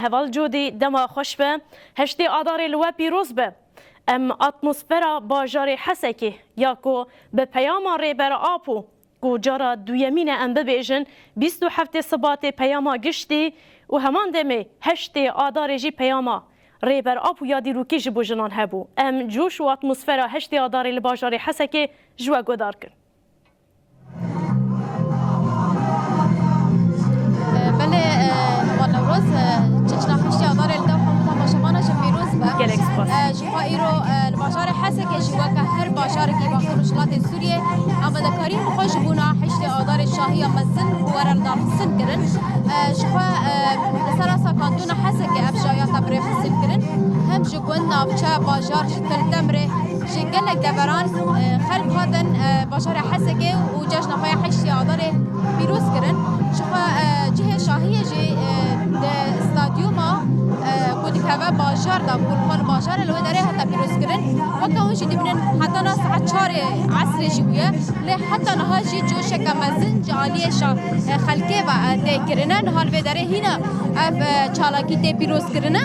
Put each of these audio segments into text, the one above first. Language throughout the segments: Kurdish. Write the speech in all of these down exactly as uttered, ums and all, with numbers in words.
Heval Codî, dema xweş be. Heştê Adarê li we pîroz be. Em atmosfera bajarê Hesekê ya ku bi peyama Rêber Apo ku cara duyemîn e em bibêjin, bîst û heftê Sibatê peyama giştî û heman demê heştê Adarê jî peyama Rêber Apo ya dîrokî ji bo jinan hebû. Em coş û atmosfera heştê Adarê li bajarê Hesekê ji we guhdar kin. Belê, e, Heval Newroz, e, çeçna heştê Adarê li te û hemû temaşevana ji pîroz be. Gelek spas. E, ji xwe îro, e, li bajarê Hesekê jî weke her bajarekî Bakur Rojhilatê Sûriyê amadekariyên xwe ji bona heştê Adarê şahiya mezin û were li dar xistin kirin. E, ji xwe, e, li ser asta kantona Hesekê ev şahiya te bi rê xistin kirin. Hem ji gund, navçe, bajar, ji Til Temirê, ji gelek deveran, e, xelk hatin, e, bajarê Hesekê û cejna xwe ya heştê Adarê pîroz kirin. Ji xwe, e, cihê şahiyê jî, e, di stadyuma, e, ku dikeve bajar de, ku li xwe li bajarê li wê derê hate pîroz kirin. Weke hûn jî dibînin, heta niha saet çarê esrê jî bûye. Lê heta niha jî coşeke mezin ji aliyê şa-, e, xelkê ve, e, tê kirine. Niha li vê derê hîna ev, e, çalakî tê pîroz kirine.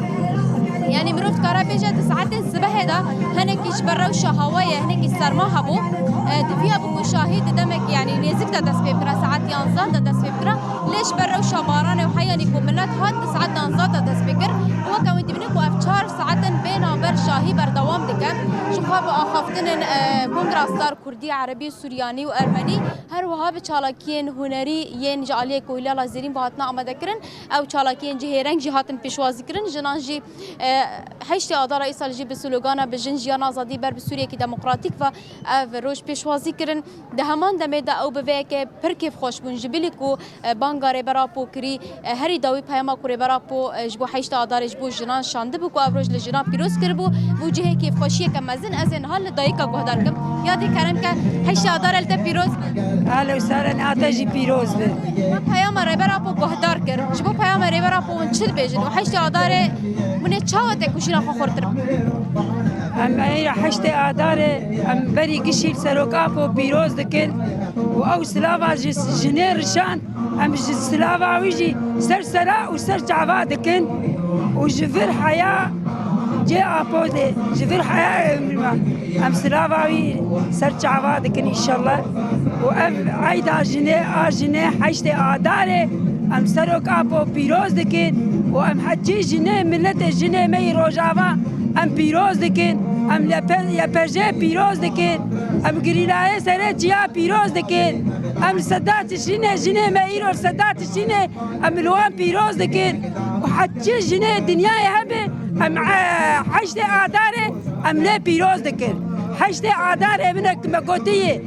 Yanî mirov dikare bêje di saetên sibehê de hinekî ji ber rewşa hewayê hinekî serma hebû. E, diviya bû ku şahî di demek, yanî nêzik de dest pê bikira, saet yanzdeh de dest pê bikira. Lê ji ber rewşa baranê û heyanî ku milet hat, di saet duwazdeh de dest pê kir. Weke hûn dibînin ku ev çar saet in bê navber şahî berdewam dike. Ji xwe bi axaftinên, e, Kongra Star Kurdî, Erebî, Suryanî û Ermenî, her wiha bi çalakiyên hunerî yên ji aliyê Koyîlala Zêrîn ve hatine amadekirin. Ew çalakiyên cihêreng jî hatin pêşwazîkirin. Jinan jî, e, heştê Adara îsal jî bi slogana "Bi jin jiyan azadî ber bi Sûriyekî demokratîk" ve ev roj pêşwazî kirin. Di heman demê de ew bi vê yekê pir kêfxweş bûn. Ji bilî ku, e, banga Rêber Apo kirî, e, herî dawî peyama ku Rêber Apo, e, ji bo heştê Adarê ji bo jinan şandibû ku ev roj li jinan pîroz kiribû, bû cihê kêfxweşiyeke mezin. Ez ê niha li dayika guhdar kim. Yadê kerem ke heştê Adar li te pîroz be. Ehlen û sehlen, a te jî pîroz be. Me peyama Rêber Apo guhdar kir. Ji bo peyama Rêber Apo hûn çi dibêjin? Û heştê Adarê hûn ê çawa têkoşîna xwe xurtir bikin? Em ê heştê Adarê em berî gişî li Serok Apo pîroz dikin û ew silava ji jinê rişand, em ji silava wî jî ser sera û ser çava dikin û ji vir heya cê Apo de, ji vir heya em, em silava wî ser çava dikin înşallah. Û ev eyda jinê, a jinê heştê Adarê em Serok Apo pîroz dikin û em heçî jinê miletê jinê me yî Rojava em pîroz dikin. Em Y P, Y P J pîroz dikin. Em girîlayê serê çiya pîroz dikin. Em li Sedat Tişrînê jinê me îro li Sedat Tişrînê em li wan pîroz dikin. Û heçî jinê dinyayê hebe em, e, heştê Adarê em lê pîroz dikin. Heştê Adarê min e me gotiye,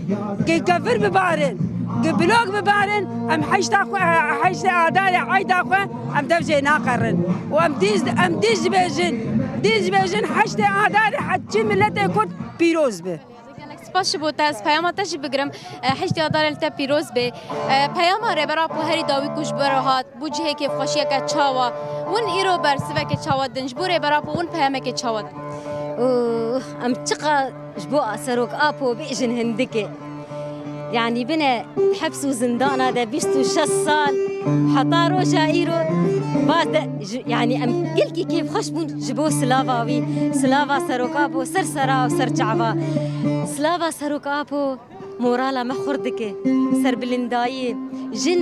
ki gevir bibarin, ki blok bibarin, em heşta xwe, heştê Adarê eyda xwe em dev jê naqerin. Û em dîz, em dîz dibêjin, dîz dibêjin heştê Adarê heçî miletê Kurd pîroz be. Gelek spas ji bo te, ez peyama te jî bigirim. E, heştê Adarê li te pîroz be. E, peyama Rêber Apo herî dawî ku ji ber hat, bû cihê kêfxweşiyeke çawa. Hûn îro bersiveke çawa din? Ji bo Rêber Apo hûn peyamekê çawa din? Û em çiqa ji bo Serok Apo bêjin hindikê. Yanî bine heps û zindana de bîst û şeş sal, heta roja îro, va de, ji, yanî em gelkî kêfxweş bûn ji bo silava wî. Silava Serok Apo ser sera û ser çava. Silava Serok Apo morala me xurt dike. Serbilindayî jin,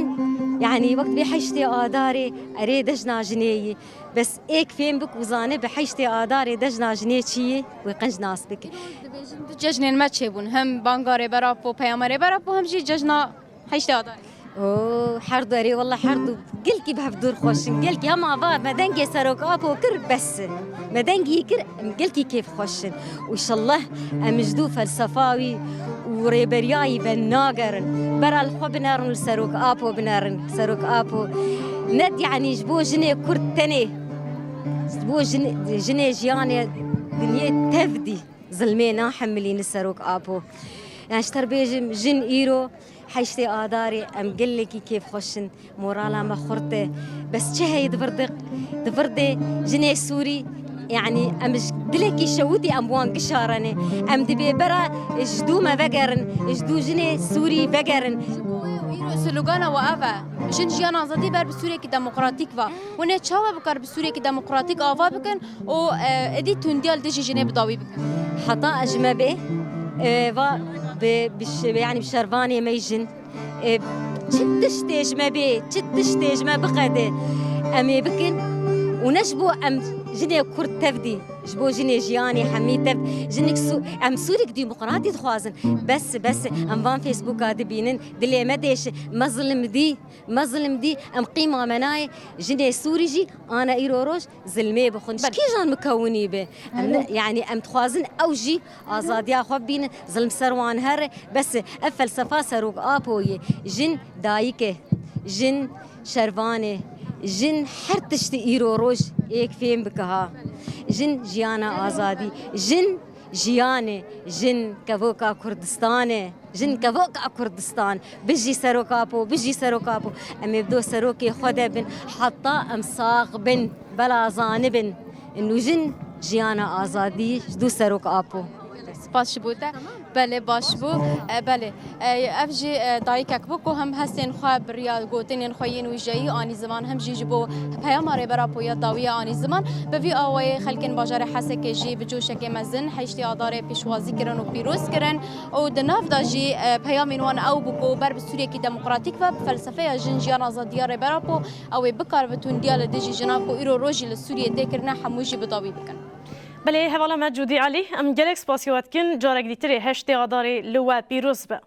yanî wek vê heştê Adarê erê dejna jinê yî. Bes êk fêm bik û zane bi heştê Adarê cejna jinê çi yê, wê qenc nas bike. Dibêjin du cejnên me çêbûn. Hem banga Rêber Apo, peyama Rêber Apo, hem jî cejna heştê Adarê. Oo, her du erê, wela her du gelkî bi hevdûr xweş in. Gelkî hema va me dengê Serok Apo kir, bes e. Me dengî kir, em gelkî kêf xweş in. Û înşallah em ji dû felsefa wî û rêberiya wî venagerin. Bera li xwe binerin, li Serok Apo binerin. Serok Apo ne, yanî ji bo jinê Kurd tenê, ji bo jin-, jinê jiyanê dinyê tev dî. Zilmê nahemilî li Serok Apo. Yanî ji te re bêjim, jin îro heştê Adarê em gelekî kêfxweş in. Morala me xurt e. Bes çi heye di vir de, di vir de jinê Sûrî, yanî em ji dilekî şewitî em wan gişarene. Em dibê bera ji dû me vegerin, ji dû jinê Sûrî vegerin. Slogana we ev e, jin jiyan azadî ber bi Sûriyekî demokratîk ve. Hûn ê çawa bikar bi Sûriyekî demokratîk ava bikin û, e, êdî tundiya li dijî jinê bi dawî bikin? Heta ez ji me bê, e, va bi, bi ş-, yani bi şervanê me jin, e, çi tiştê ji me bê, çi tiştê ji me biqede, em ê bikin û ne ji bo em jinê Kurd tevdî. Ji bo jinê jiyanê hemî tev, jinik Sû-, em Sûrik demokratî dixwazin. Bes, bes, em van Facebooka dibînin, dilê me dêşe, me zilim dî, me zilim dî, em qîma me nayê, jinê Sûrî jî ana îro roj zilmê bixwin. Ji Belê. Kîjan mikewinî be? Em ne, Belê. Yani em dixwazin ew jî azadiya xwe bibînin, zilim ser wan here. Bes, ev felsefa Serok Apo ye. Jin dayik e, jin şervan e, jin her tiştî îro roj êk fêm bike ha. Jin jiyana azadî, jin jiyan e, jin kevoka Kurdistan e, jin kevoka Kurdistan. Bijî Serok Apo, bijî Serok Apo. Em ê bi do serokê xwe de bin, heta em sax bin, bela zanibin. Nû jin jiyana azadî ji dû Serok Apo. Spas ji bo te. Belê, baş bû. E, belê. E, ev jî, e, dayikek bû ku hem hestên xwe bi riya gotinên xwe yên wîjeyî anî ziman, hem jî ji bo peyama Rêber Apo ya dawiya anî ziman. Bi vî awayê xelkên bajarê Hesekê jî bi coşekê mezin heştê Adarê pêşwazî kirin û pîroz kirin û di nav de jî, e, peyamên wan ew bû ku ber bi Sûriyekî demokratîk ve bi felsefeya jin jiyan azadiya Rêber Apo ew ê bikar bi tundiya li dijî jinan ku îro rojî li Sûriyê tê kirine hemû jî bi dawî bikin. Belê, hevala me Cûdî Elî, em gelek spasiya we dikin, carek dîtirê heştê Adarê li we pîroz be.